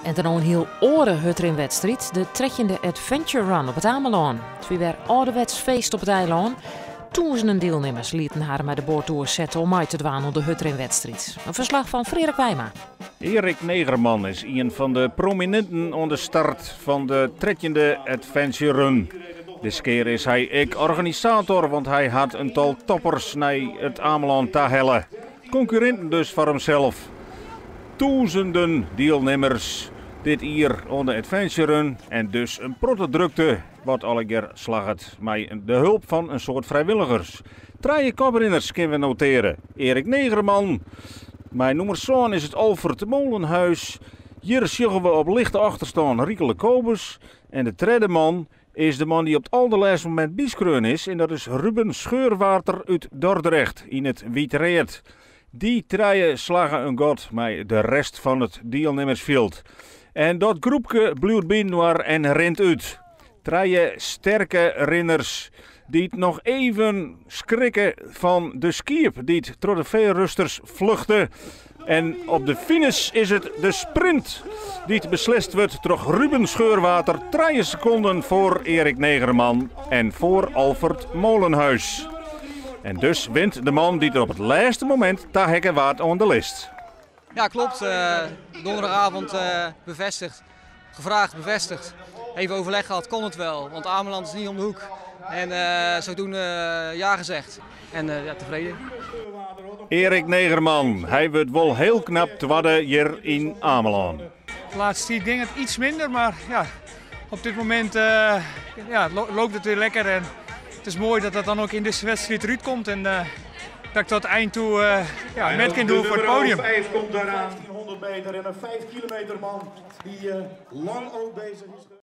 En dan in hiel oare hurdrinwedstriid, de 13e Adventure Run op It Amelân. It wie wer âlderwets feest op it eilân. Tûzenen dielnimmers lieten har mei de boat oersette om mei te dwaan oan de hurdrinwedstriid. In ferslach fan Freark Wijma. Erik Negerman is ien fan de promininten oan de start fan de 13e Adventure Run. Diskear is hy ek organisator, want hy hat in tal toppers nei It Amelân tahelle. Konkurrinten dus foar himsels. Tûzenen dielnimmers dit jier oan de Adventure Run en dus in protte drukte, wat allegear slagget mei de help fan in soad frijwilligers. Trije koprinners kinne we notearje. Erik Negerman, mei nûmer 7 is it Alfred Molenhuis. Hjir sjogge we op lichte achterstân Riekele Kobus. En de tredde man is de man dy't op it alderlêste momint byskreaun is. En dat is Ruben Scheurwater út Dordrecht yn it wyt-read. Dy trije slagge in gat mei de rest fan it dielnimmersfjild. En dat groepke bliuwt byinoar en rint út. Trije sterke rinners dy't noch even skrikke fan de skiep dy't troch de feerusters fluchte. En op de finish is it de sprint dy't beslist wurdt troch Ruben Scheurwater, 3 sekonden foar Erik Negerman en foar Alfred Molenhuis. En dus wint de man dy't der op it lêste momint taheakke waard oan de list. Ja, klopt. Donderdagavond bevestigd. Gevraagd, bevestigd. Even overleg gehad, kon het wel. Want Ameland is niet om de hoek. En zodoende ja gezegd. En ja, tevreden. Erik Negerman, hy wurdt wol hiel knap twadde hjir yn Amelân. De laatste tijd ging het iets minder, maar ja, op dit moment ja, loopt het weer lekker. En het is mooi dat dat dan ook in deze wedstrijd eruit komt. En dat ik tot eind toe ja, met kan doen voor het podium. 5 komt daaraan. 1500 meter en een 5 kilometer man die lang ook bezig is.